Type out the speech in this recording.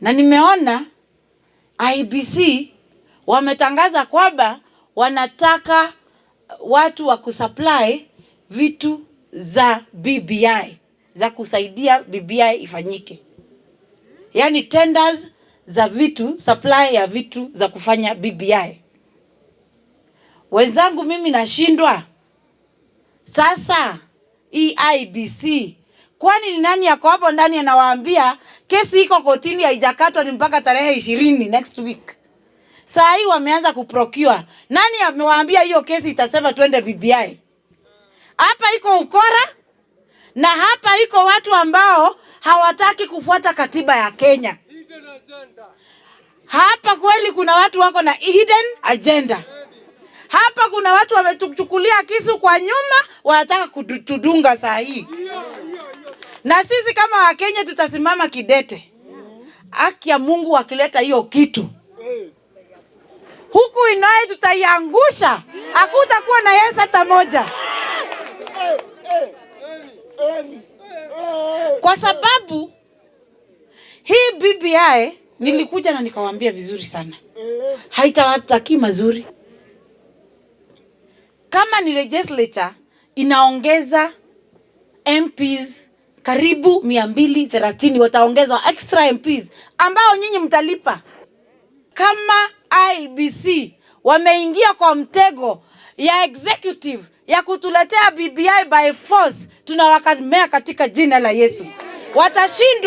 Na nimeona IEBC wametangaza kwamba wanataka watu wa kusupply vitu za BBI, za kusaidia BBI ifanyike, yaani tenders za vitu, supply ya vitu za kufanya BBI. Wenzangu, mimi nashindwa sasa. Hii IEBC, kwani ni nani yako hapo ndani anawaambia kesi iko kotini, haijakatwa ni mpaka tarehe 20 next week? Saa hii wameanza kuprocure. Nani amewaambia hiyo kesi itasema twende BBI? Hapa iko ukora na hapa iko watu ambao hawataki kufuata katiba ya Kenya. Hapa kweli kuna watu wako na hidden agenda. Hapa kuna watu wametuchukulia kisu kwa nyuma, wanataka kutudunga saa hii, na sisi kama Wakenya tutasimama kidete. Haki ya Mungu, wakileta hiyo kitu huku Inai tutaiangusha, hakutakuwa na yes hata moja, kwa sababu hii BBI nilikuja na nikawaambia vizuri sana, haitawatakii mazuri. Kama ni legislature inaongeza MPs karibu 230, wataongezwa extra MPs ambao nyinyi mtalipa. Kama IEBC wameingia kwa mtego ya executive ya kutuletea BBI by force, tunawakemea katika jina la Yesu, watashindwa.